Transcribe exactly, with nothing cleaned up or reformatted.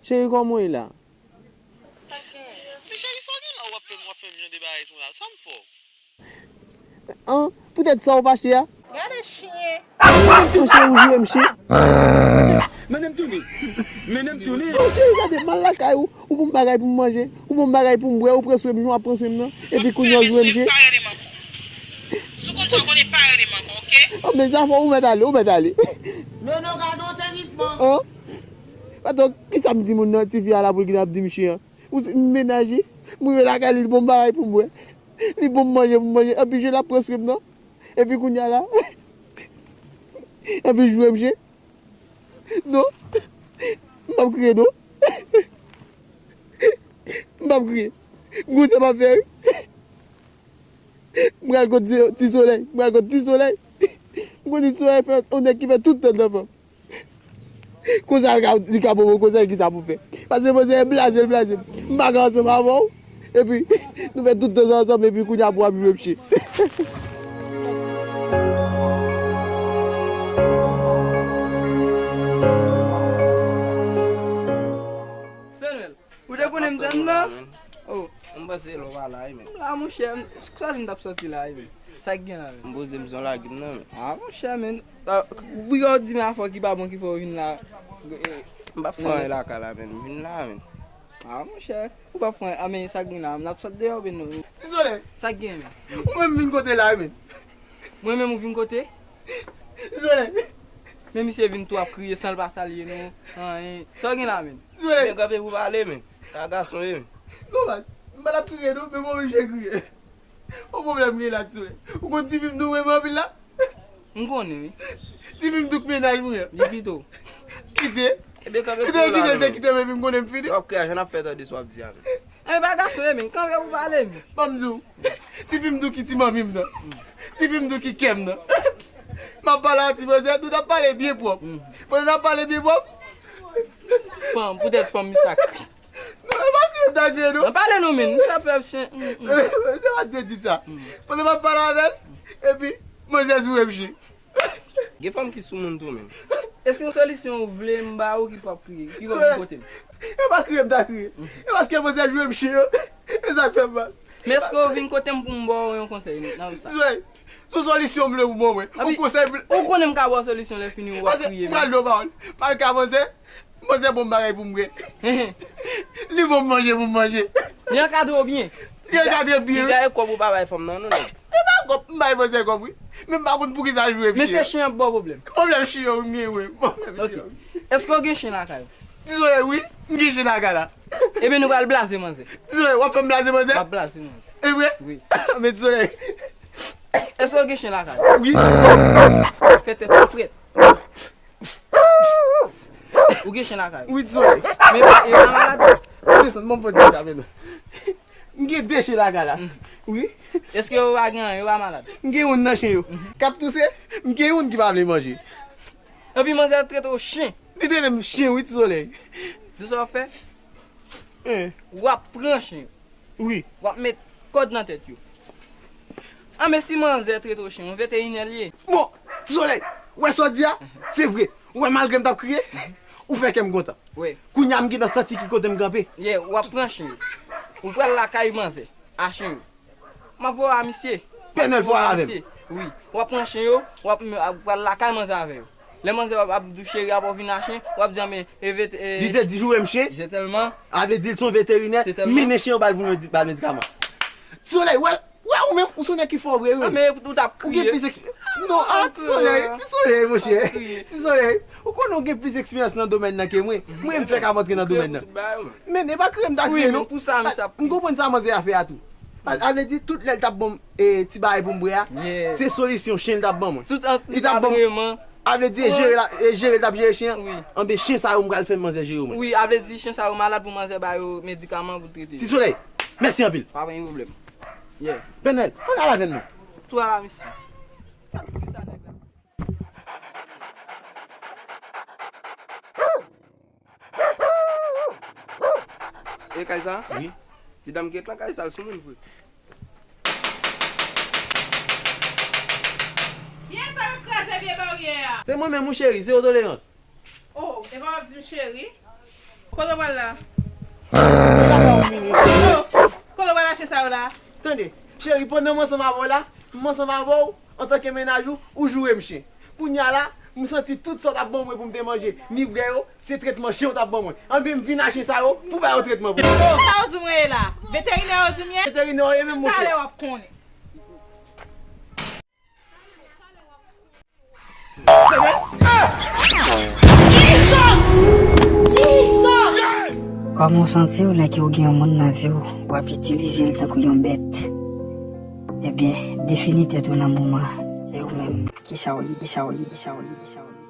Cheri, kòman w ye la? Men cheri, sa w gen la w ap fè m, w ap fè m jan de bagay sa w la? Sa m fè w? An, poutèt sa w fache a? Gade chyen. An, cheri, ou jwe m chyen. Mennen m tounen. Mennen m tounen. An, cheri, gade, m al lakay ou, ou ban m bagay pou m manje, ou ban m bagay pou m bwè, ou pran swen m jan w ap pran swen m nan, epi kounye a w jwe m chyen. Si w konn sa w konnen, pa rele m ankò, oke? An, men zafè w mèt ale, ou mèt ale. Nono, gade yon sezisman. An? Patwon, kisa m di moun nan, tifi a la pou l gen ap di m chyen an? Ou se m menaje, m rive lakay li, li ban m bagay pou m bwè. Li ban m manje pou m manje, anpi jwe l ap pran swen m nan. Epi kounye a la, anpi jwe m chyen. Non, m p ap kriye non. M p ap kriye. M gon sa m ap fè wi. M pral kot Ti Solèy, m pral kot Ti Solèy. M konn Ti Solèy fè yon nèg ki fè tout tan nan fanm. Konsa li ka, li ka bon, bon, konsa ki sa pou fè. Paske manzè blaze l blaze m. M pa ka ansanm avè w. Epi, nou fè tout tan sa ansanm, epi kounye a pou w ap jwe m chyen. Ou te konnen m te anndan? Oh. M panse lè w pa la wi men. M la monchè, m swazi m t ap sòti la wi men. Sa k gen la men? M poze m son lagim nan men. Ah monchè men. Ou piga w di m afè ki pa bon ki fè w vin la. M pa fè anyen lakay la men. M vin la men. Ah monchè. Ou pa fè anyen, ah men sa k gen la, m ap sot deyò ben nou. Ti Solèy, Sa k gen men? Ou menm vin kote la wi men. Mwen menm ou vin kote? Ti Solèy, Men misye vin tou ap kriye san l pa salye nou. Anyen. Sa w gen la men? Ti Solèy. Men kanpe pou pale men. Sa gason ye men. Non baz, m pa t ap kriye non, men mwen oblije kriye. Yon pwoblèm gen la Ti Solèy. Ou konn tifi m tou renmen anpil la? M konnen wi. Tifi m tou k mennaj mwen an. Li pito. Kite. Ebyen kanpe Kite pou la kite te men. Kite men epi m konnen m fini. W ap kriye a jan n ap fè tande sa w ap di a men. E pa gason ye men, kanpe pou pale men. Ban m di w. Tifi m tou ki ti manmi m nan. Tifi m tou ki kè m nan. M ap pale a ti manzè, nou t ap pale byen pwòp. Pandan n ap pale byen pwòp. Fanm, poutèt fanm misye a kriye. Non, e pa kriye m ta kriye non. Nan pale nou men, misye ap fè chen. Se pa t kredib sa. Pandan m ap pale avè l, epi manzè sou M J. Gen fanm ki sou moun tou men. E se yon solisyon ou vle m ba ou ki fè w ap kriye, ki fè w vin kote m? E pa kriye m ta kriye. E paske manzè jwe m chyen. E sa k fè m mal. Men èske w vin kote m pou m ba w yon konsèy nan sa? Ti Solèy, se yon solisyon m vle pou ban mwen. Yon konsèy m vle. Ou konnen m ka ba w solisyon lè fini w ap Paske kriye m men. pral di w yon pawòl. Pral ka manzè. Manzè ban m bagay pou m bwè. Li ban m manje pou m manje. Li ankadre w byen. Li ankadre byen Li wi. Gaye kòb ou pa bay fanm nan non nèg. E pa kòb m bay manzè kòb wi. Men m pa konn pou kisa l jwe m Men se chyen. Chen ap ba w pwoblèm. Pwoblèm chyen wi m gen wi. Pwoblèm Ok. chyen. Èske w gen chen lakay ou? Ti Solèy wi. M gen chen lakay la. Ebyen nou pral blaze manzè. Ti Solèy w ap fè m blaze manzè. W ap blaze manzè. E vre? Wi. Men Ti Solèy. Èske w gen chen lakay ou? Wi. Fè tèt ou frèt. Ou gen chen lakay ou? Wi Ti Solèy. Men e pa malad? Desann, ban m fè ti kame non. M gen de chen lakay la. Wi. Èske yo pa gen anyen, yo pa malad? M gen youn nan chen yo. K ap touse, m gen youn ki pa vle manje. Epi manzè trete w chen. Li trete m chen wi Ti Solèy. Di sa w ap fè? Hein. W ap pran chen yo. Wi. W ap met kòd nan tèt yo. An men si manzè trete w chen, yon veterinè l ye. Bon, Ti Solèy, ou wè sa w di a? Se vre. Ou wè malgre m t ap kriye, ou fè kè m kontan. Wi. Kounye a m gentan santi ki kote m kanpe. Ye, w ap pran chen yo. Ou pral lakay manzè a chen yo. M ap voye a misye. Pènèl fò al avè m. Wi. W ap pran chen yo, w ap w ap pral lakay manzè avè yo. Lè manzè w ap, ap di w cheri apre w vin a chen, w ap di anben e vet e. Li te di joure m chen. Se tèlman. A vle di l se yon veterinè, Se tèlman. Mennen chen yo ba l pou mwen di- ba l medikaman. Ti Solèy, wè, wè ou menm, ou se yon nèg ki fò vre wi. An men ou t ap Ou gen kriye. plis eksperyans. Non, ah, Ti Solèy, Ti Solèy, monchè. Ti Solèy, ou konnen ou gen plis eksperyans nan domèn nan ke mwen. Mwen, m fèk ap antre nan domèn nan. Men, e pa kriye m ta kriye non. Pou sa, misye ap M konprann sa manzè a fè a tou. A a vle di, tout lè l t ap ban m e, ti bagay pou m bwè a, Yeah. Se solisyon chen l t ap ban mwen. Tout an Li t ap ban m agreman. A vle di, e jere l ap- e jere l t ap jere chen an. Wi. Anben, chen sa yo, m pral fè manzè jere mwen. Wi, a vle di chen sa yo malad pou manzè ba yo medikaman pou trete. Ti Solèy, mèsi anpil. Pa gen pwoblèm. Yeah. Pènèl, ann al avè m non. Tou ala misye. Sa ki sa nèg la? E kay sa? Wi. Ti dam ki ret nan kay sa, l sou moun vre. Kiyès sa yo kraze vye baryè a? Se mwen menm, mon cheri, zero tolerans. Oh, e pa w ap di m cheri? Kote w pral la? Yo, kote w pral la chen sa yo la? Tande, cheri, pandan m ansanm avè w la, m ansanm avè w, antanke mennaj ou, ou joure m chen. Kounye a la, m santi tout sa w t ap ban mwen pou m te manje, ni bwè yo, se tretman chen w t ap ban mwen. Anben, m vin a chen sa yo pou ba yo tretman pou mwen. Sa yo di mwen ye la? Veterinè yo di m ye? Veterinè yo ye menm, monchè. Talè w ap konnen. Kòman w santi w lè ke w gen yon moun nan vi w, w ap itilize l tankou yon bèt? Ebyen, defini tèt ou nan moman, e ou menm, kisa w ye, kisa w ye, kisa w ye, kisa w ye?